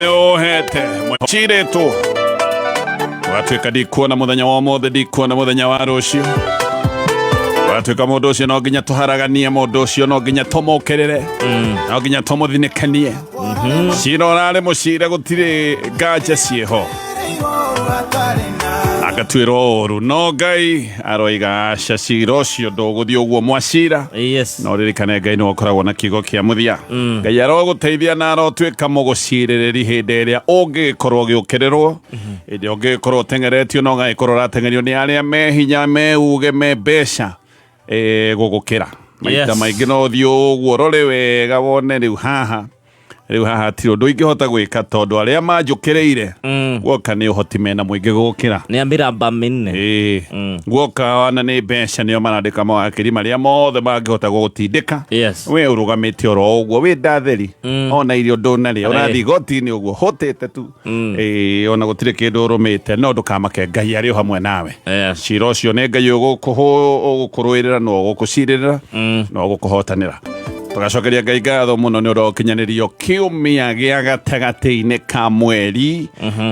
Ũhete cirĩtwo watuĩka ndikuona mũthenya wa ũmũthĩ, ndikuona mũthenya wa rũciũ. Watuĩka mũndũ ũcio no nginya tũharaganie, mũndũ ũcio no nginya tũmũkĩrĩre, no nginya tũmũthinĩkanie. Cira ũrarĩ mũcire, gũtirĩ nganja ciĩho, agatuĩrwo ũru, no Ngai aroiga aca, cira ũcio ndũgũthiĩ ũguo mwacira. No ririkane Ngai nĩwe ũkoragwo na kiugo kĩa mũthia. Ngai arogũteithia na arotuĩka mũgũcirĩrĩri hĩndĩ ĩrĩa ũngĩgĩkorwo ũgĩũkĩrĩrwo, hĩndĩ ĩrĩa ũngĩgĩkorwo ũteng'eretio na ũgagĩkorwo ũrateng'erio nĩ arĩa me hinya, me uge, me mbeca gũgũkĩra maita maingĩ. No ũthiĩ ũguo ũrore wega wone rĩu haha, rĩu haha hatirĩ ũndũ ingĩhota gwĩka tondũ arĩa manjũkĩrĩire guoka nĩ ũhoti mena mũingĩ gũgũkĩra. Nĩ a mĩramba mĩnene. Ĩĩ, guoka wana nĩ mbeca, nĩo marandĩka mawakiri marĩa mothe mangĩhota gũgũtindĩka. We ũrũgamĩte oro ũguo wĩ ndatheri, ona irio ndũnarĩa, ũrathiĩ igoti-inĩ ũguo hũtĩte tu. Ĩĩ, ona gũtirĩ kĩndũ ũrũmĩte, no ndũkamake, Ngai arĩ o hamwe nawe. Cira ũcio nĩ Ngai ũgũkũrũĩrĩra na ũgũkũcirĩrĩra na ũgũkũhotanĩra. Tũgacokeria Ngai ngatho mũno nĩ ũndũ wa ũkinyanĩrio kiumia gĩa gatagatĩ-inĩ ka mweri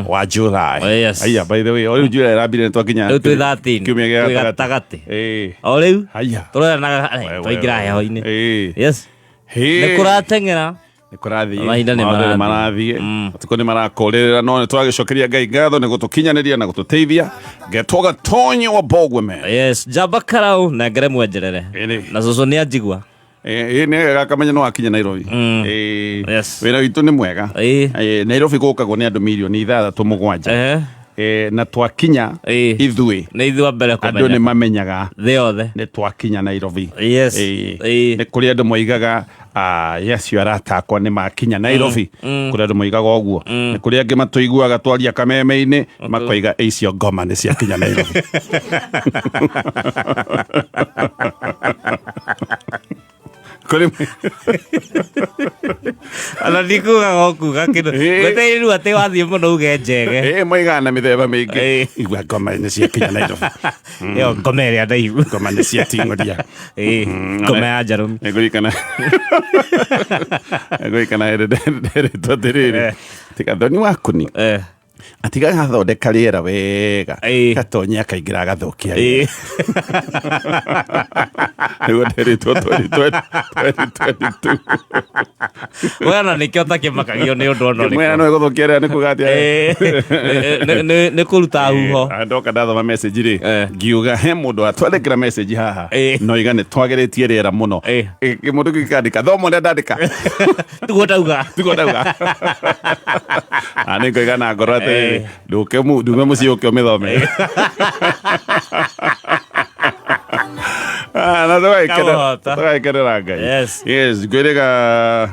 wa July. Oh, yes. Aya, by the way, o rĩu July ĩrambire, nĩ twakinya Rĩu twĩ 13. kiumia gĩa Twĩ gatagatĩ. gatagatĩ. Ĩĩ. O rĩu Haya. tũreranaga We, we, twaingĩra we. heho-inĩ. Ĩĩ. Yes. Hĩ. Nĩ kũrateng'era. Nĩ kũrathiĩ. Mahinda nĩ Maũndũ nĩ marathiĩ. marathiĩ, matukũ nĩ marakũrĩrĩra, no nĩ twagĩcokeria Ngai ngatho nĩ gũtũkinyanĩria na gũtũteithia. Ngetwo Gatonyi wa Bogweme. Yes, njamba karau na ngere mwenjerere. Ĩrĩ. Na cũcũ nĩ anjigua. Ĩ nĩ gakamenya no wakinya Nairobi. Ĩ, wĩra witũ nĩ mwega. Ĩĩ. Ĩ, Nairobi gũkagwo nĩ andũ mirioni 6 7. Ehe. Ĩ, na twakinya ithuĩ Nĩ ithuĩ a mbere andũ kũmenya. nĩ mamenyaga Thĩ yothe. nĩ twakinya Nairobi. Yes. Ĩ, nĩ kũrĩ andũ moigaga, "Ah, acio arata akwa nĩ makinya Nairobi." Kũrĩ andũ moigaga ũguo. Nĩ kũrĩ angĩ matũiguaga twaria kameme-inĩ makoiga, "Icio ngoma nĩ ciakinya Nairobi." Kũrĩ Ona ndikugaga ũkuga kĩndũ. Ĩĩ. Ngwetereire rĩu atĩ wathiĩ mũno uge njege. Ĩ, moigaga na mĩthemba mĩingĩ. Ĩĩ. Igua ngoma nĩ ciakinya Nairobi. Ĩyo ngoma ĩrĩa ndaihu. Ngoma nĩ ciating'ũria. Ĩĩ, ngoma ya njarũmi. Nĩngũririkana hĩndĩ nderetwo atĩrĩrĩ, tiga thoni waku ni atiga gathondeka rĩera wega, gatonye akaingĩra agathũkia rĩera. Nĩguo nderitwo 2022. We ona nĩkĩo ũtakĩmakagio nĩ ũndũ ona Ngĩmwĩra ũrĩkũ. no ĩgũthũkia rĩera nĩ kuga atĩa? Ĩĩ, nĩ kũruta huho. Ah, ndoka ndathoma message rĩ, ngiuga he mũndũ atwandĩkĩra message haha, no iga nĩ twagĩrĩtie rĩera mũno. Kĩmũndũ kĩu gĩkandĩka, thoma ũrĩa ndandĩka. Tiguo ndauga. Tiguo ndauga. Ah, nĩ ngoiga na ngoro atĩrĩrĩ, ndũke ndume mũciĩ ũke ũmĩthome. Ah, na Kamũhota. tũgagĩkenera Ngai. Yes. Yes, ngwĩrĩga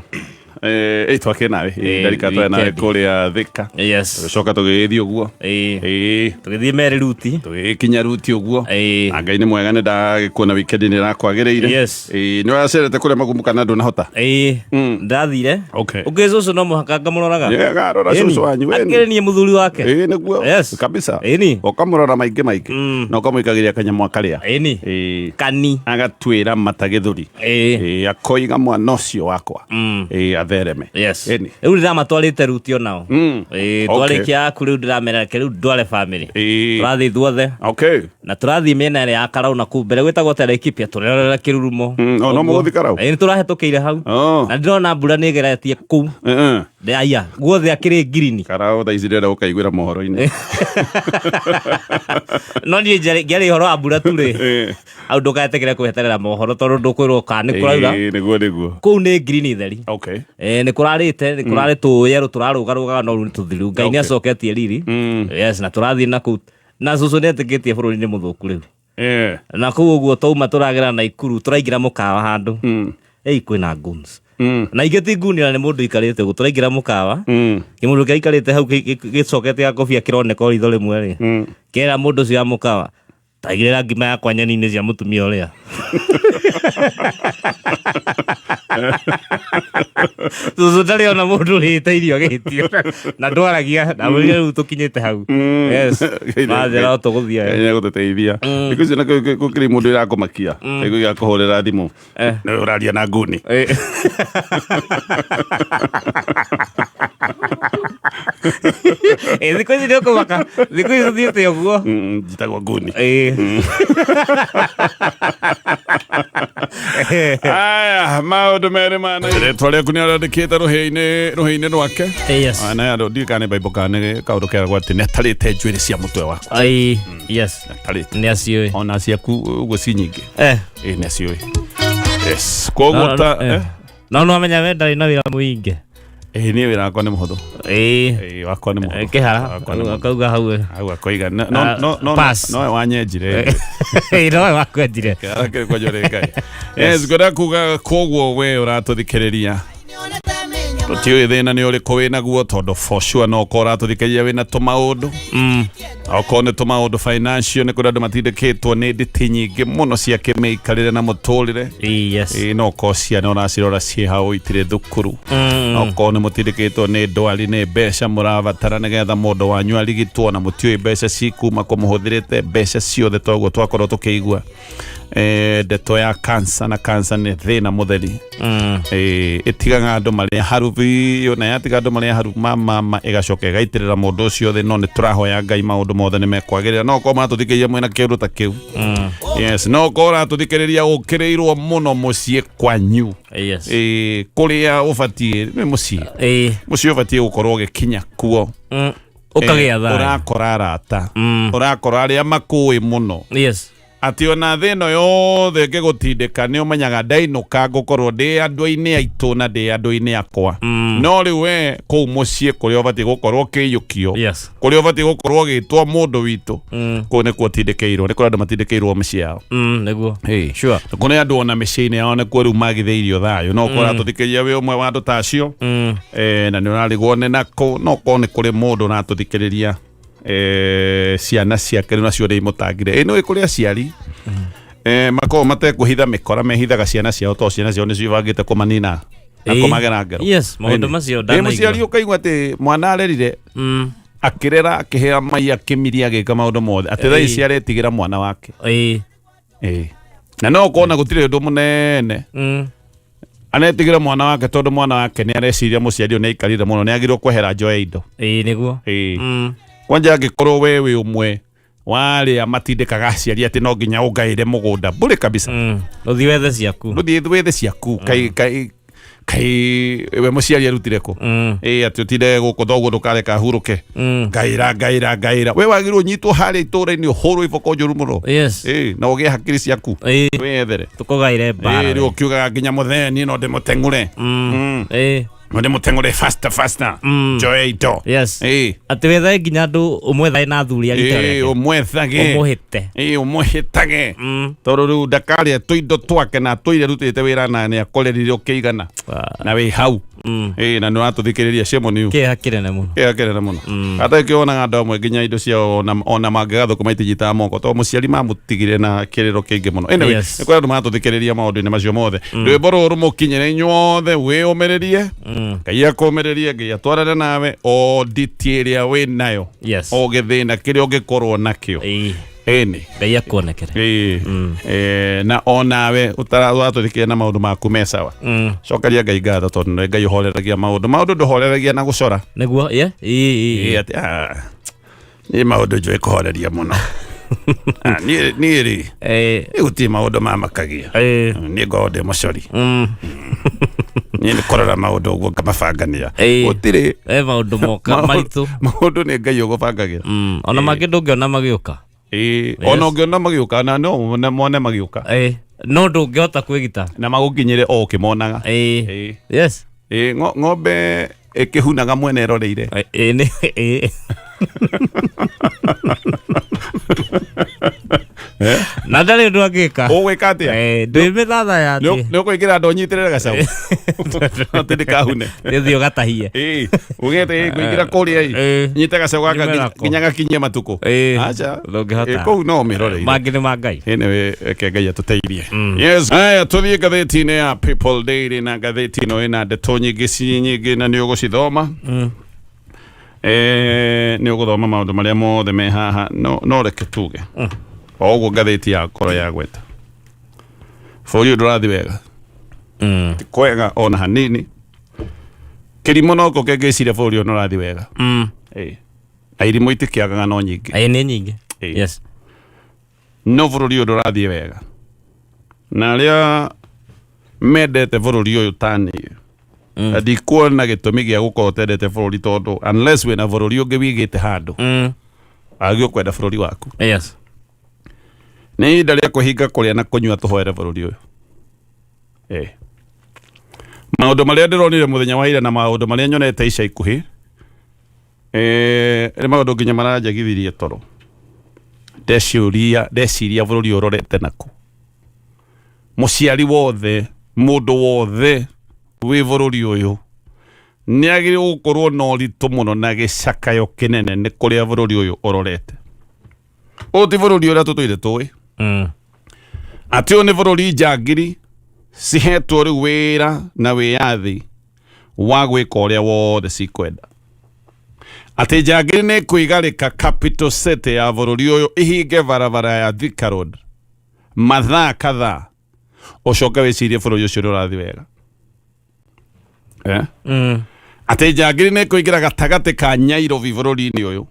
ĩ twakĩ nawe ndarika twarĩ nawe weekend. kũrĩa Thika. Tũgĩcoka tũgĩgĩthiĩ ũguo. Ĩĩ. Tũgĩthiĩ merĩ ruti. Tũgĩgĩkinya ruti ũguo. Ĩĩ. Na Ngai nĩ mwega, nĩ ndagĩkuona weekend nĩ ĩrakwagĩrĩire. Ĩĩ, nĩ ũracerete kũrĩa magumu kana ndũnahota? Ĩĩ. Ndathire. Ũkĩ cũcũ no mũhaka ngamũroraga. Yega, rora Ĩni. cũcũ wanyu, ĩni. Akĩrĩ niĩ mũthuri wake. Ĩĩ nĩguo. Yes. Kabisa. Ĩni. Ũkamũrora maingĩ maingĩ na ũkamũikagĩria kanyamũ akarĩa. Ĩni. Ĩĩ. Kani. Agatuĩra mata gĩthũri. Ĩĩ. Ĩĩ, akoiga mwana ũcio wakwa ĩĩ athereme. Yes. Ĩni. Rĩu ndĩramatwarĩte ruti onao. Ĩĩ, twarĩkia aku rĩu ndĩramera reke rĩu ndware family. Tũrathiĩ ithuothe. Na tũrathiĩ mĩena ĩrĩa ya Karau na kũu mbere gwĩtagwo ta Laikipia, tũrerorera kĩrurumo. Oh, no mũgũthiĩ Karau? Ĩĩ, nĩtũrahetũkĩire hau. Oh. Na ndĩrona mbura nĩ ĩgeretie kũu. Aya, guothe akĩrĩ ngirini. Karau thaa ici ndĩrenda gũkaiguĩra mohoro-inĩ. No niĩ ngĩaria ũhoro wa mbura tu rĩ, hau ndũgetĩkĩre kweterera mohoro tondũ ndũkwĩrwo kana nĩ kũraura. Ĩĩ, nĩguo nĩguo. Kũu nĩ ngirini theri. Eh, nĩ kũrarĩte, nĩ kũrarĩ tũyerũ tũrarũgarũgaga, no rĩu nĩ tũthiru. Ngai nĩ acoketie riri. Yes, na tũrathiĩ na kũu na cũcũ nĩ etĩkĩtie bũrũri nĩ mũthũku rĩu. Na kũu ũguo twauma tũragera Naikuru, tũraingĩra mũkawa handũ. Ei, kwĩna goons. Na ingĩ ti nguni, na nĩ mũndũ ikarĩte ũguo tũraingĩra mũkawa. Kĩmũndũ kĩrĩa ikarĩte hau gĩcokete gakobia kĩroneka o ritho rĩmwe rĩ. Kera mũndũ ũcio wa mũkawa, "Taigĩrĩra ngima yakwa nyeni-inĩ cia mũtumia ũrĩa." Cũcũ ndarĩ ona mũndũ ũrĩte irio agĩtio na ndwaragia na mũrire rĩu tũkinyĩte hau. Yes. Manjĩra no tũgũthiĩ. Ngai nĩegũtũteithia. Thikũ ici gũkĩrĩ mũndũ ĩrakũmakia kaigua gĩakũhũrĩra thimũ, nĩwe ũraria na nguni. Ĩ, thikũ ici nĩ ũkũmaka, thikũ ici ũthiĩte ũguo. Njĩtagwo nguni. Ĩ. Aya, maũndũ merĩ mana rĩtwa rĩaku nĩ arandĩkĩte rũhĩ-inĩ rwake. Ĩ, yes. Na andũ ndiũĩ kana nĩ Bible kana nĩ kaũndũ keragwo atĩ nĩ atarĩte njuĩrĩ cia mũtwe waku. Ĩ, yes. Atarĩte. Nĩ aciũĩ. Ona ciaku ũguo ci nyingĩ. Eh. Ĩ, nĩ aciũĩ. Yes. Koguo No, ta no, eh. No no amenya we ndarĩ na wĩra mũingĩ. Ĩ, niĩ wĩra wakwa nĩ mũhũthũ. Ĩ. Ĩ, wakwa nĩ mũhũthũ. Kĩhara Wakwa nĩ mũhũthũ. akauga hau. Eh. Hau akoiga no no Ah, no no pass. no wanyenjire. Ĩ, nowe wakwenjire. Kĩhara kĩrĩ kwenjwo nĩ Ngai. Yes, ngwenda kuga koguo we ũratũthikĩrĩria tũtiũĩ thĩna nĩ ũrĩkũ wĩ naguo tondũ for sure no ũkorwo ũratũthikĩrĩria wĩna tũmaũndũ. Okorwo nĩ tũmaũndũ financial, nĩ kũrĩ andũ matindĩkĩtwo nĩ nditi nyingĩ mũno cia kĩmĩikarĩre na mũtũrĩre. Ĩ, yes. Ĩ, no ũkorwo ciana ũracirora ciĩ hau itirĩ thukuru. Okorwo nĩ mũtindĩkĩtwo nĩ ndwari, nĩ mbeca mũrabatara nĩgetha mũndũ wanyu arigitwo na mũtiũĩ mbeca cikuma kũmũhũthĩrĩte mbeca ciothe, toguo twakorwo tũkĩigua ndeto ya cancer, na cancer nĩ thĩna mũtheri. Ĩtigaga andũ marĩa haru biũ, na yatiga andũ marĩa haru mama ĩgacoka ĩgaitĩrĩra mũndũ ũcio thĩ. No nĩ tũrahoya Ngai maũndũ mothe nĩ mekwagĩrĩra. No ũkorwo maratũthikĩrĩria mwĩna kĩũndũ ta kĩu. Yes, no ũkorwo ũratũthikĩrĩria ũkĩrĩirwo mũno mũciĩ kwanyu. Yes. Kũrĩa ũbatiĩ nĩ mũciĩ. Ĩ. Mũciĩ ũbatiĩ gũkorwo ũgĩkinya kuo. Ũkagĩa thayũ. Ũrakora arata, ũrakora arĩa makũĩ mũno. Yes. Atĩ ona thĩ ĩno yothe ĩngĩgũtindĩka, nĩ ũmenyaga ndainũka ngũkorwo ndĩ andũ-inĩ aitũ na ndĩ andũ-inĩ akwa. No rĩu we kũu mũciĩ kũrĩa ũbatiĩ gũkorwo ũkĩiyũkio, Yes. kũrĩa ũbatiĩ gũkorwo ũgĩtwo mũndũ witũ, kũu nĩkuo ũtindĩkĩirwo. Nĩ kũrĩ andũ matindĩkĩirwo mĩciĩ yao. Nĩguo. Hey. Sure. Kũrĩ andũ ona mĩciĩ-inĩ yao nĩkuo rĩu magithĩirio thayũ. No ũkorwo ũratũthikĩrĩria wĩ ũmwe wa andũ ta acio, na nĩ ũrarigwo nĩ nakũ. No ũkorwo nĩ kũrĩ mũndũ ũratũthikĩrĩria, ciana ciake rĩu nacio nĩ imũtangire. Ĩ, nĩ kũrĩ aciari makoragwo matekũhitha mĩkora, mehithaga ciana ciao tondũ ciana ciao nĩcio ibangĩte kũmanina na kũmagera ngero. Yes, maũndũ Ĩni. macio Ĩ, ndanaigua. mũciari ũkaigua atĩ mwana arerire, akĩrera, akĩhea mai, akĩmiria, agĩka maũndũ mothe, atĩ thaa ici aretigĩra mwana wake. Ĩ. Ĩ. Na no ũkona gũtirĩ ũndũ mũnene, anetigĩra mwana wake tondũ mwana wake nĩ areciria mũciari ũyũ nĩ aikarire mũno, nĩ agĩrĩirwo kwehera njoe indo. Ĩ, nĩguo. Ĩ. Kwanja angĩkorwo we wĩ ũmwe wa arĩa matindĩkaga aciari atĩ no nginya ũngaĩre mũgũnda mbũrĩ kabisa. Ũthiĩ wethe ciaku. Ndũthiĩ wethe ciaku. Kai kai kai we mũciari arutire kũ? Ĩ, atĩ ũtinde gũkũ thoguo ndũkareka ahurũke. Ngaĩra, ngaĩra, ngaĩra, we wagĩrĩirwo ũnyitwo harĩa itũũra-inĩ ũhũrwo iboko njũru mũno. Yes. Ĩ, na ũgĩe hakiri ciaku. Ĩ. Wĩyethere. Tũkũgaĩre mbara. Ĩ, rĩu ũkiugaga nginya mũthee niĩ no ndĩmũteng'ũre. Ĩ. No ndĩmũteng'ũre faster faster, njoe indo. Yes. Ĩ. Atĩ wethae nginya andũ ũmwethae na athuri a rita Ĩ, rĩake. ũmwethage. Ũmũhĩte. Ĩ, ũmũhĩtage tondũ rĩu ndakarĩa tũindo twake na atũire arutĩte wĩra na nĩ akorerire ũkĩigana na wĩ hau. Ĩ, na nĩ ũratũthikĩrĩria, shame on you. Kĩeha kĩnene mũno. Kĩeha kĩnene mũno. Ata kĩonaga andũ amwe nginya indo ciao ona mangĩgathũkũma itinyitaga moko tondũ mũciari mamũtigire na kĩrĩro kĩingĩ mũno. Anyway, Yes. nĩ kũrĩ andũ maratũthikĩrĩria maũndũ-inĩ macio mothe. Rwĩmbo rũrũ mũkinyĩre inyuothe, wĩyũmĩrĩrie, Ngai akũmĩrĩrie, Ngai atwarane nawe o nditi ĩrĩa wĩ nayo, Yes. o gĩthĩna kĩrĩa ũngĩkorwo nakĩo. Ĩ. Ĩni. Ngai akuonekere. Ĩĩ. Na onawe ũratũthikĩrĩria na maũndũ maku me sawa, cokeria Ngai ngatho tondũ nĩ Ngai ũhoreragia maũndũ. Maũndũ ndũhoreragia na gũcora. Nĩguo, ye. Ĩ, ĩ. Ĩ, atĩ niĩ maũndũ njũĩ kũhoreria mũno. Ah, niĩ rĩ, Ĩ. niĩ gũtirĩ maũndũ mamakagia. Ĩ. Niĩ ngoragwo ndĩ mũcori. Niĩ nĩ kũrora maũndũ ũguo ngamabangania. Ĩ. Gũtirĩ. E maũndũ moka maritũ. Maũndũ nĩ Ngai ũgũbangagĩra. Ona mangĩ ndũngĩona magĩũka. Ĩ, ona ũngĩona magĩũka na no mone magĩũka. Ĩ, no ndũngĩhota kwĩgita. Na magũkinyĩre o ũkĩmonaga. Ĩ. Ĩ. Yes. Ĩ, ng'ombe ĩkĩhunaga mwene eroreire. Ĩ, nĩ ĩ. Na ndarĩ ũndũ angĩka. Ũgwĩka atĩa? Ĩ, ndwĩmĩthatha ya atĩ. Nĩ ũkũingĩra andũ ũnyitĩrĩre gacaũ atĩ ndĩkahune. Nĩũthiĩ ũgatahie. Ĩ, ugĩte ngũingĩra kũrĩa ĩ, Ĩ. nyite gacaũ gaka Nyume nako. nginya gakinyie matukũ. Ĩ. Aca. Ndũngĩhota. Ĩ, kũu no ũmĩroreire. Mangĩ nĩ ma Ngai. Anyway, reke Ngai atũteithie. Yes. Aya, tũthiĩ ngathĩti-inĩ ya People Daily, na ngathĩti ĩno ĩna ndeto nyingĩ ci nyingĩ na nĩ ũgũcithoma. Nĩ ũgũthoma maũndũ marĩa mothe me haha, no reke tuge o ũguo ngathĩti yakorwo yagweta, bũrũri ũyũ ndũrathiĩ wega. Ti kwega ona hanini. Kĩrimũ no kũ kĩngĩciria bũrũri ũyũ nĩ ũrathiĩ wega. Ĩĩ. Na irimũ itikĩagaga no nyingĩ. Ĩĩ, nĩ nyingĩ. Ĩĩ. Yes. No bũrũri ũyũ ndũrathiĩ wega. Na arĩa mendete bũrũri ũyũ ta niĩ, ndikuona gĩtũmi gĩa gũkorwo ũtendete bũrũri tondũ unless wĩna bũrũri ũngĩ wĩigĩte handũ, wagĩrĩirwo kwenda bũrũri waku. Yes. Nĩ ihinda rĩa kwĩhinga kũrĩa na kũnyua tũhoere bũrũri ũyũ. Eh. Maũndũ marĩa ndĩronire mũthenya wa ira na maũndũ marĩa nyonete ica ikuhĩ, eh, nĩ maũndũ nginya maranjagithirie toro. Ndeciũria, ndeciria bũrũri ũyũ ũrorete nakũ. Mũciari wothe, mũndũ wothe wĩ bũrũri ũyũ nĩ agĩrĩirwo gũkorwo na ũritũ mũno na gĩcakayo kĩnene nĩ kũrĩa bũrũri ũyũ ũrorete. Ũyũ ti bũrũri ũrĩa tũtũire tũĩ. Atĩ ũyũ nĩ bũrũri njangiri cihetwo rĩu wĩra na wĩyathi wa gwĩka ũrĩa wothe cikwenda. Atĩ njangiri nĩ kwĩgarĩka capital city ya bũrũri ũyũ ihinge barabara ya Thika Road mathaa kadhaa, ũcoke wĩcirie bũrũri ũcio nĩ ũrathiĩ wega. Eh? Atĩ njangiri nĩ kũingĩra gatagatĩ ka Nyairobi bũrũri-inĩ ũyũ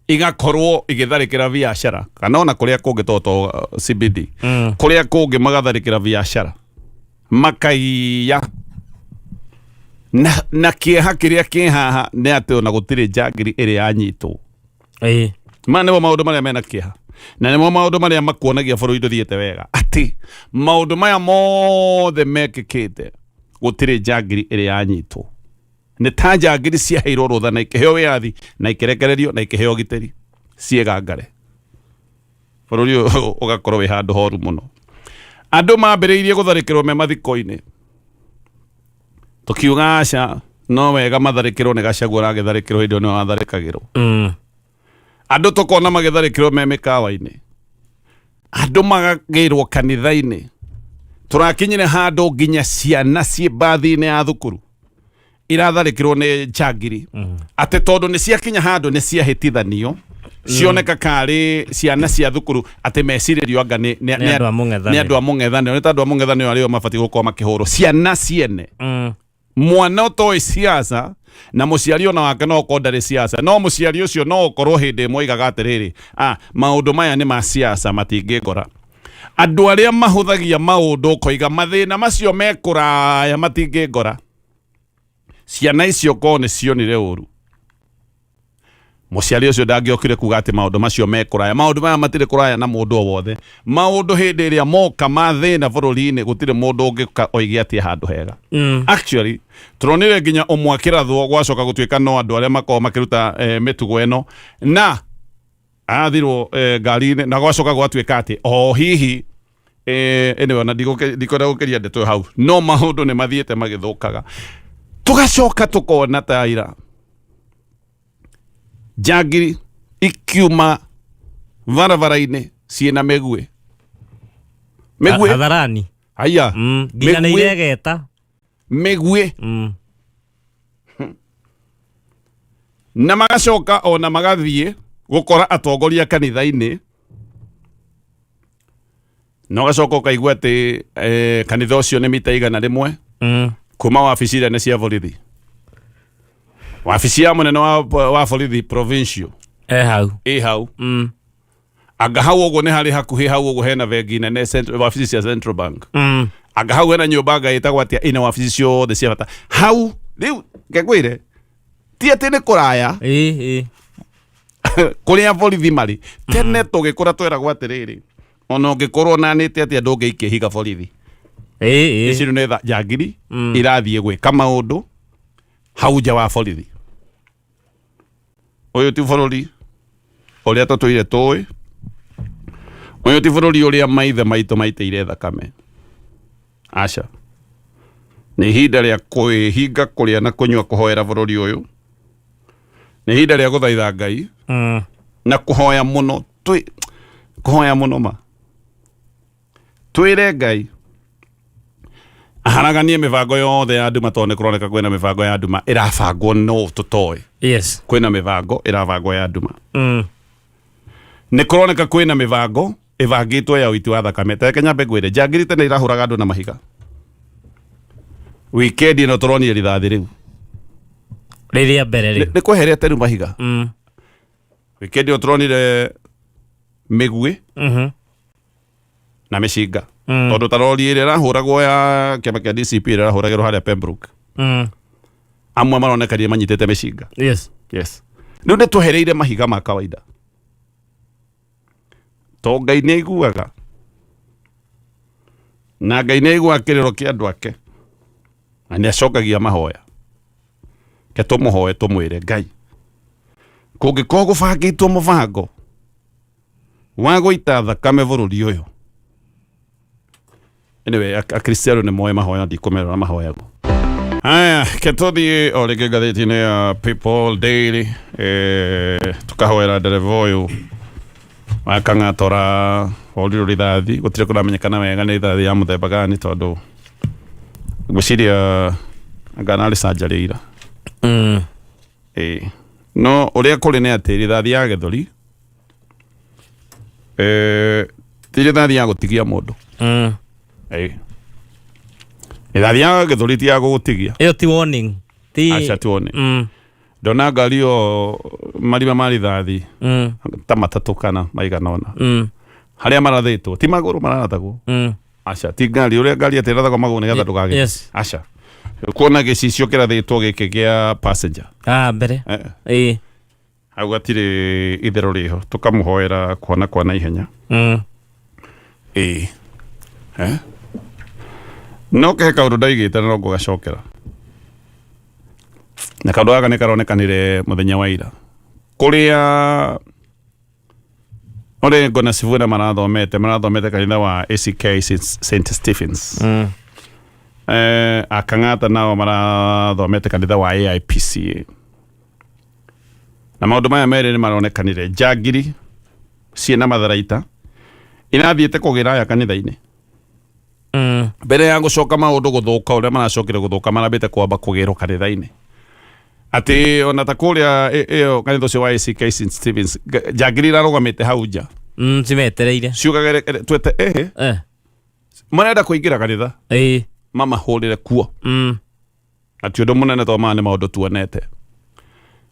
igakorwo igĩtharĩkĩra biacara kana ona kũrĩa kũngĩ to to CBD, kũrĩa kũngĩ magatharĩkĩra biacara makaiya na kĩeha kĩrĩa kĩ haha nĩ atĩ ona gũtirĩ njangiri ĩrĩ yanyitwo. Maya nĩmo maũndũ marĩa mena kĩeha na nĩmo maũndũ marĩa makuonagia bũrũri ndũthiĩte wega, atĩ maũndũ maya mothe mekĩkĩte gũtirĩ njangiri ĩrĩ yanyitwo. Nĩ ta njangiri ciaheirwo rũtha na ikĩheo wĩyathi na ikĩrekererio na ikĩheo ũgitĩri ciĩgangare, bũrũri ũyũ ũgakorwo wĩ handũ horu mũno. Andũ mambĩrĩirie gũtharĩkĩrwo me mathiko-inĩ, tũkiuga aca, no wega matharĩkĩrwo nĩ Gachagua ũragĩtharĩkĩrwo hĩndĩ ĩyo nĩwe watharĩkagĩrwo. Andũ tũkona magĩtharĩkĩrwo me mĩkawa-inĩ, andũ magagĩrwo kanitha-inĩ, tũrakinyire handũ nginya ciana ciĩ mbathi-inĩ ya thukuru iratharĩkĩrwo nĩ njangiri, atĩ tondũ nĩ ciakinya handũ nĩ ciahĩtithanio cioneka karĩ ciana cia thukuru, atĩ mecirĩrio anga nĩ Nĩ andũ a mũng'ethanĩro. Nĩ andũ a mũng'ethanĩro, nĩ ta andũ a mũng'ethanĩro arĩa mabatiĩ gũkorwo makĩhũrwo ciana ciene. Mwana ũtoĩ siasa na mũciari ona wake no ũkorwo ndarĩ siasa, no mũciari ũcio no ũkorwo hĩndĩ ĩmwe oigaga atĩrĩrĩ, ah, maũndũ maya nĩ ma siasa matingĩngora. Andũ arĩa mahũthagia maũndũ ũkoiga mathĩna macio me kũraya matingĩngora, ciana icio korwo nĩ cionire ũru, mũciari ũcio ndangĩokire kuga atĩ maũndũ macio me kũraya. Maũndũ maya matirĩ kũraya na mũndũ o wothe. Maũndũ hĩndĩ ĩrĩa moka ma thĩna bũrũri-inĩ gũtirĩ mũndũ ũngĩũka oige atĩ e handũ hega. Actually tũronire nginya ũmwe akĩrathwo gwacoka gũtuĩka no andũ arĩa makoragwo makĩruta mĩtugo ĩno na arathirwo ngari-inĩ, na gwacoka gwatuĩka atĩ o hihi anyway, ona ndikwenda gũkĩria ndeto ĩyo hau, no maũndũ nĩ mathiĩte magĩthũkaga. Tũgacoka tũkona ta ira njangiri ikiuma barabara-inĩ ciĩna mĩguĩ, mĩguĩ Hadharani. Haya. Nginya nĩ Mĩguĩ. iregeta. Mĩguĩ. Na magacoka ona magathiĩ gũkora atongoria kanitha-inĩ, na ũgacoka ũkaigua atĩ kanitha ũcio nĩ mita 100 kuma wabici nene cia borithi, wabici ya mũnene wa borithi provincial. E hau. Ĩ hau. Anga hau ũguo nĩ harĩ hakuhĩ hau ũguo hena bengi nene, wabici cia Central Bank. Anga hau hena nyũmba anga ĩtagwo atĩa ĩna wabici ciothe cia bata hau. Rĩu ngegwĩre ti atĩ nĩ kũraya Ĩ, ĩ. kũrĩa borithi marĩ. Tene tũgĩkũra tweragwo atĩrĩrĩ, ona ũngĩkorwo nanĩte atĩa ndũngĩikia ihiga borithi. Ĩ, ĩ. Ici nĩ njangiri irathiĩ gwĩka maũndũ hau nja wa borithi. Ũyũ ti bũrũri ũrĩa tũtũire tũĩ, ũyũ ti bũrũri ũrĩa maithe maitũ maitĩire thakame. Aca, nĩ ihinda rĩa kwĩhinga kũrĩa na kũnyua kũhoera bũrũri ũyũ, nĩ ihinda rĩa gũthaitha Ngai na kũhoya mũno, twĩ kũhoya mũno ma twĩre Ngai aharaganie mĩbango yothe ya nduma, tondũ nĩ kũroneka kwĩna mĩbango ya nduma ĩrabangwo no tũtoĩ. Kwĩna mĩbango ĩrabangwo ya nduma. Nĩ kũroneka kwĩna mĩbango ĩbangĩtwo ya ũiti wa thakame. Ta reke nyambe ngwĩre, njangiri tene irahũraga andũ na mahiga. Wikendi ĩno tũronire rithathi rĩu. Rĩrĩa mbere rĩu. Nĩ kweherete rĩu mahiga. Wikendi ĩno tũronire mĩguĩ na mĩcinga. Tondũ ta rori ĩrĩa ĩrahũragwo ya kĩama kĩa DCP ĩrĩa ĩrahũragĩrwo harĩa Pembroke. Amwe maronekanire manyitĩte mĩcinga. Yes. Yes. Rĩu nĩ twehereire mahiga ma kawaida. To Ngai nĩ aiguaga. Na Ngai nĩ aiguaga kĩrĩro kĩa andũ ake. Na nĩ acokagia mahoya. Ke tũmũhoe tũmwĩre Ngai. Kũngĩkorwo gũbangĩtwo mũbango wa gũita thakame bũrũri ũyũ. Anyway, akristiano nĩ moĩ mahoya, ndikũmera ũrĩa mahoyagwo. Haya, ke tũthiĩ o rĩngĩ ngathĩti-inĩ ya People Daily, tũkahoera ndereba ũyũ wa Kang'atora horirwo rithathi, gũtirĩ kũramenyekana wega nĩ rithathi ya mũthemba gani tondũ ngwĩciria anga narĩ surgery ira. Ĩĩ. No ũrĩa kũrĩ nĩ atĩ rithathi ya gĩthũri ti rithathi ya gũtigia mũndũ. Ĩĩ. Rithathi ya gĩthũri ti ya gũgũtigia. Ĩyo ti warning. Ti Aca ti warning. Ndona ngari ĩyo marima ma rithathi ta matatũ kana maigana ũna. Harĩa marathĩtwo ti magũrũ mararathagwo. Aca ti ngari ũrĩa ngari atĩ ĩrathagwo magũrũ nĩgetha ndũgagĩte. Yes. Aca. Kuona gĩcicio kĩrathĩtwo gĩkĩ gĩa passenger. Ah, mbere. Ĩĩ. Hau gatirĩ itherũ rĩho tũkamũhoera kuona kwa naihenya. Ĩĩ. No kehe kaũndũ ndaigĩte na no ngũgacokera. Na kaũndũ gaka nĩ karonekanire mũthenya wa ira. Kũrĩa Orengo na Sifuna marathomete kanitha wa ACK St. Stephen's. Akang'ata nao marathomete kanitha wa AIPCA. Na maũndũ maya merĩ nĩ maronekanire njangiri ciĩna matharaita irathiĩte kũgĩra aya kanitha-inĩ. Mbere ya gũcoka maũndũ gũthũka ũrĩa maracokire gũthũka marambĩte kwamba kũgĩrwo kanitha-inĩ. Atĩ ona ta kũrĩa ĩyo kanitha ũcio wa ACK St. Stephen's njangiri irarũgamĩte hau nja. Cimetereire. Ciugage twete Marenda kũingĩra kanitha. Mamahũrĩre kuo. Na ti ũndũ mũnene tondũ maya nĩ maũndũ tuonete.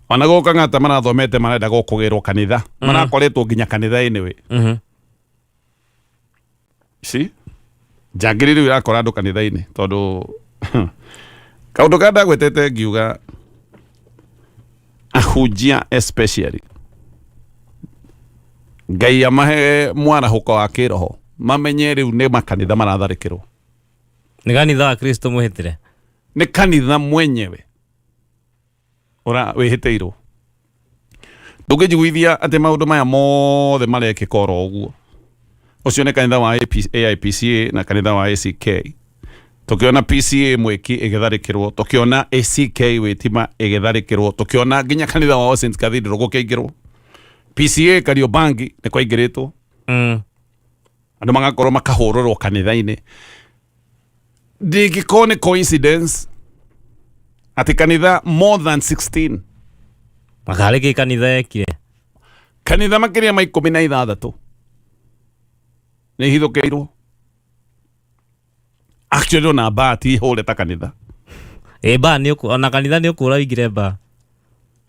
Ona gũka ng'ata marathomete marenda gũkũgĩrwo kanitha. Marakoretwo nginya kanitha anyway. See? Njangiri rĩu irakora andũ kanitha-inĩ tondũ kaũndũ karĩa ndagwetete ngiuga ahunjia especially Ngai amahe mwarahũko wa kĩroho mamenye rĩu nĩ makanitha maratharĩkĩrwo. Nĩ kanitha wa Kristo mũhĩtĩre. Nĩ kanitha mwenyewe ũra wĩhĩtĩirwo. Ndũngĩnjiguithia atĩ maũndũ maya mothe marekĩka oro ũguo. Ũcio nĩ kanitha wa AIPCA na kanitha wa ACK. Tũkĩona PCA mwĩki ĩgĩtharĩkĩrwo, tũkĩona ACK wĩtima ĩgĩtharĩkĩrwo, tũkĩona nginya kanitha wa All Saints Cathedral gũkĩingĩrwo. PCA Kariobangi nĩ kwaingĩrĩtwo. Andũ magakorwo makahũrũrwo kanitha-inĩ. Ndingĩkorwo nĩ coincidence atĩ kanitha more than 16. Makarĩ kĩ kanitha yekire? Kanitha makĩria ma 16 nĩ ihithũkĩirwo. Actually ona mbaa ti hũre ta kanitha. Ĩ mbaa nĩ ũkũ, ona kanitha nĩ ũkũra ũingĩre mbaa.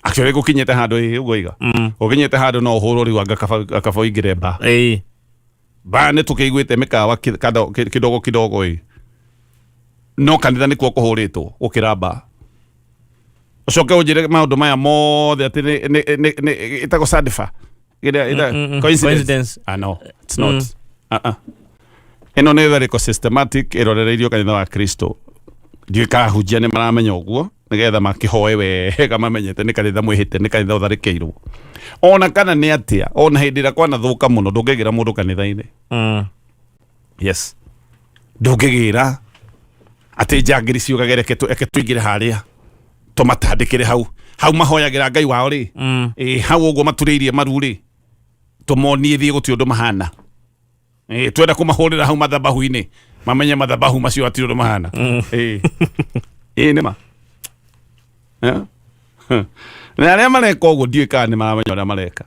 Actually gũkinyĩte handũ ĩ ũguo iga. Gũkinyĩte handũ no ũhũrwo rĩu anga kaba ũingĩre mbaa. Mbaa nĩ tũkĩiguĩte mĩkawa kidogo kidogo ĩ. No kanitha nĩkuo kũhũrĩtwo gũkĩra mbaa. Ũcoke ũnjĩre maũndũ maya mothe atĩ nĩ ĩtagwo sadifa. Ĩrĩa coincidence. Coincidence. Ah, no, it's not. Ĩno nĩ tharĩko systematic ĩrorereirio kanitha wa Kristo. Ndiũĩ kana ahunjia nĩ maramenya ũguo nĩgetha makĩhoe wega mamenyete nĩ kanitha mwĩhĩte, nĩ kanitha ũtharĩkĩirwo. Ona kana nĩ atĩa, ona hĩndĩ ĩrĩa kwanathũka mũno ndũngĩgĩra mũndũ kanitha-inĩ. Yes. Ndũngĩgĩra atĩ njangiri ciugage reke tũingĩre harĩa tũmatandĩkĩre hau. Hau mahoyagĩra Ngai wao rĩ. Hau ũguo maturĩirie maru rĩ. Tũmonie thiĩ gũtirĩ ũndũ mahana. Twenda kũmahũrĩra hau mathabahu-inĩ. Mamenye mathabahu macio hatirĩ ũndũ mahana. Nĩ ma. Na arĩa mareka ũguo ndiũĩ kana nĩ maramenya ũrĩa mareka.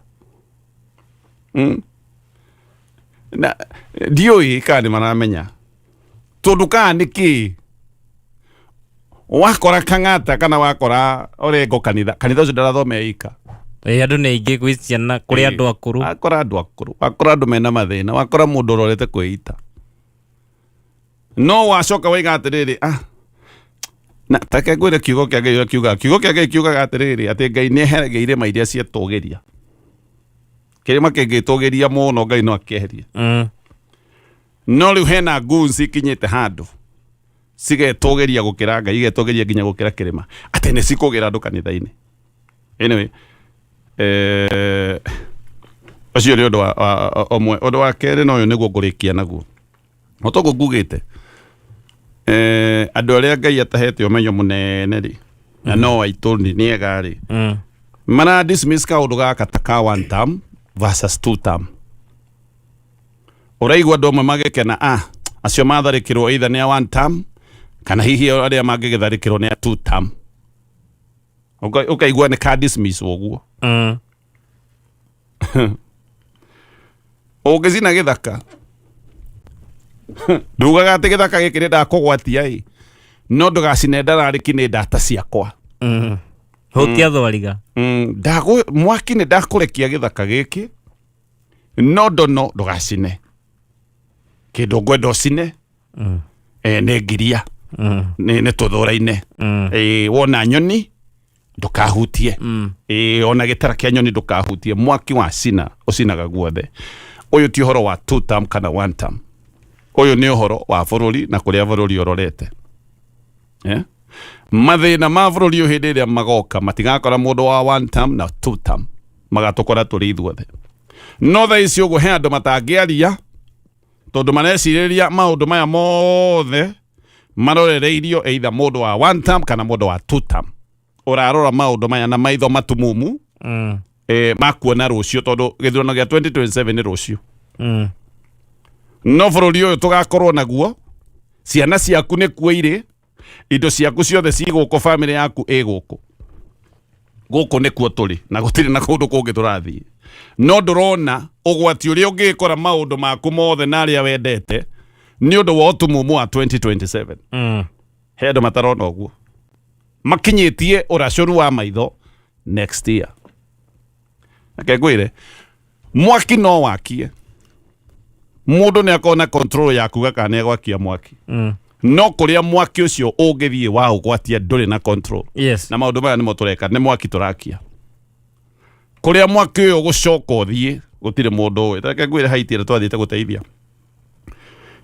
Na ndiũĩ kana nĩ maramenya. Tondũ kana nĩ kĩ? Wakora Kang'ata kana wakora Orengo kanitha, kanitha ũcio ndarathome ika. Andũ nĩ aingĩ, gwĩ ciana, kũrĩ andũ akũrũ. Wakora andũ akũrũ, wakora andũ mena mathĩna, wakora mũndũ ũrorete kwĩita. No wacoka waiga atĩrĩrĩ, na take ngwĩre kiugo kĩa Ngai ũrĩa kiugaga. Kiugo kĩa Ngai kiugaga atĩrĩrĩ, atĩ Ngai nĩ eheragia irĩma iria cietũgĩria. Kĩrĩma kĩngĩtũgĩria mũno, Ngai no akĩeherie. No rĩu hena goons ikinyĩte handũ cigetũgĩria gũkĩra Ngai, igetũgĩria nginya gũkĩra kĩrĩma, atĩ nĩ cikũgĩra andũ kanitha-inĩ. Anyway, ũcio nĩ ũndũ wa ũmwe. Ũndũ wa kerĩ, na ũyũ nĩguo ngũrĩkia naguo, o toguo ngugĩte, andũ arĩa Ngai atahete ũmenyo mũnene rĩ, na no aitũ nĩ ega rĩ, mara dismiss kaũndũ gaka ta ka one term versus two term. Ũraigua andũ amwe magĩkena, acio matharĩkĩrwo either nĩ a one term kana hihi arĩa mangĩgĩtharĩkĩrwo nĩ a two term. Ũkaigua nĩ ka dismiss ũguo. Ũngĩcina gĩthaka, ndugaga atĩ gĩthaka gĩkĩ nĩ ndakũgwatia ĩ, no ndũgacine ndararĩki nĩ ndata ciakwa. Hutia thwariga. Mwaki nĩ ndakũrekia gĩthaka gĩkĩ, no ndono ndũgacine. Kĩndũ ngwenda ũcine nĩ ngiria, nĩ tũthũra-inĩ. Wona nyoni ndũkahutie, ona gĩtara kĩa nyoni ndũkahutie. Mwaki wa cina ũcinaga guothe. Ũyũ ti ũhoro wa two term kana one term, ũyũ nĩ ũhoro wa bũrũri na kũrĩa bũrũri ũrorete. Mathĩna ma bũrũri ũyũ hĩndĩ ĩrĩa magoka matigakora mũndũ wa one term na two term, magatũkora tũrĩ ithuothe. No thaa ici ũguo he andũ matangĩaria tondũ marecirĩria maũndũ maya mothe marorereirio either mũndũ wa one term kana mũndũ wa two term. Ũrarora maũndũ maya na maitho matumumu makuona rũciũ, tondũ gĩthurano gĩa 2027 nĩ rũciũ. No bũrũri ũyũ tũgakorwo naguo, ciana ciaku nĩ kuo irĩ, indo ciaku ciothe ci gũkũ, famĩlĩ yaku ĩ gũkũ. Gũkũ nĩkuo tũrĩ na gũtirĩ na kũndũ kũngĩ tũrathiĩ. No ndũrona ũgwati ũrĩa ũngĩkora maũndũ maku mothe na arĩa wendete nĩ ũndũ wa ũtumumu wa 2027. He andũ matarona ũguo, makinyĩtie ũracũru wa maitho next year. Reke ngwĩre, mwaki no wakie, mũndũ nĩ akorwo na control ya kuga kana nĩ egwakia mwaki, no kũrĩa mwaki ũcio ũngĩthiĩ wa ũgwatia ndũrĩ na control. Na maũndũ maya nĩmo tũreka, nĩ mwaki tũrakia. Kũrĩa mwaki ũyũ ũgũcoka ũthiĩ gũtirĩ mũndũ ũĩ. Reke ngwĩre, Haiti ĩrĩa twathiĩte gũteithia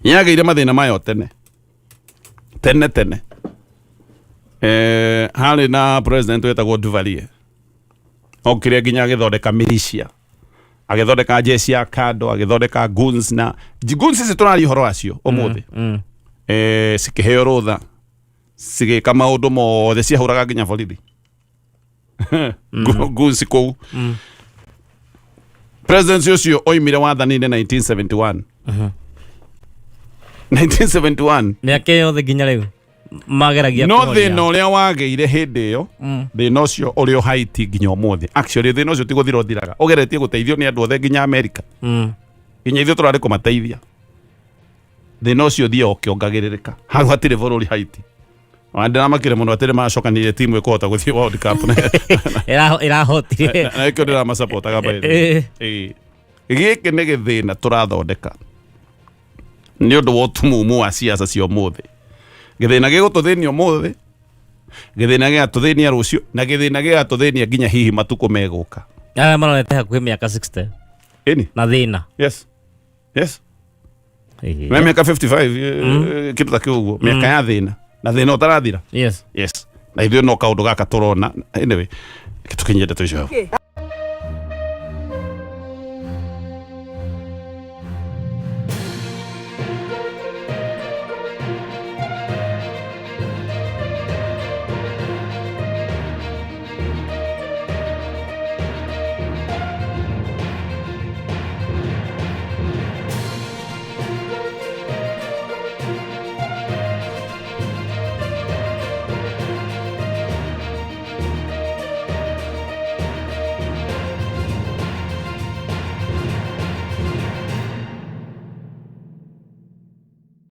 yagĩire mathĩna mayo tene tene tene. Harĩ na president wetagwo Duvalier, okire nginya agĩthondeka militia, agĩthondeka jeshi ya kando, agĩthondeka goons, na goons ici tũraria ũhoro wacio ũmũthĩ. Cikĩheo rũtha cigĩka maũndũ mothe, ciahũraga nginya borithi. Goons kũu. President ũcio oimire wathani-inĩ 1971, 1971. Mĩaka yothe nginya rĩu mageragia No kũhoria. Thĩna ũrĩa wagĩire hĩndĩ ĩyo, thĩna ũcio ũrĩ o Haiti nginya ũmũthĩ. Actually, thĩna ũcio ti gũthira ũthiraga, ũgeretie gũteithio nĩ andũ othe nginya Amerika, nginya ithuĩ tũrarĩ kũmateithia. Thĩna ũcio ũthiaga ũkĩongagĩrĩrĩka. Hau hatirĩ bũrũri Haiti. Ona ndĩramakire mũno atĩ nĩmacokanire timu ĩkũhota gũthiĩ World Cup. Ĩrahotire. Na nĩkĩo ndĩramacapotaga by the way. Gĩkĩ nĩ gĩthĩna tũrathondeka nĩ ũndũ wa ũtumumu wa ciaca cia ũmũthĩ. Gĩthĩna gĩgũtũthĩnia ũmũthĩ, gĩthĩna gĩgatũthĩnia rũciũ, na gĩthĩna gĩgatũthĩnia nginya hihi matukũ megũka. Arĩa marorete hakuhĩ mĩaka 60 Ĩni. na thĩna. Yes. Me mĩaka 55, kĩndũ ta kĩu ũguo, mĩaka ya thĩna na thĩna ũtarathira. Yes, na ithuĩ no kaũndũ gaka tũrona. Anyway, tũkinyie ndeto icio hau.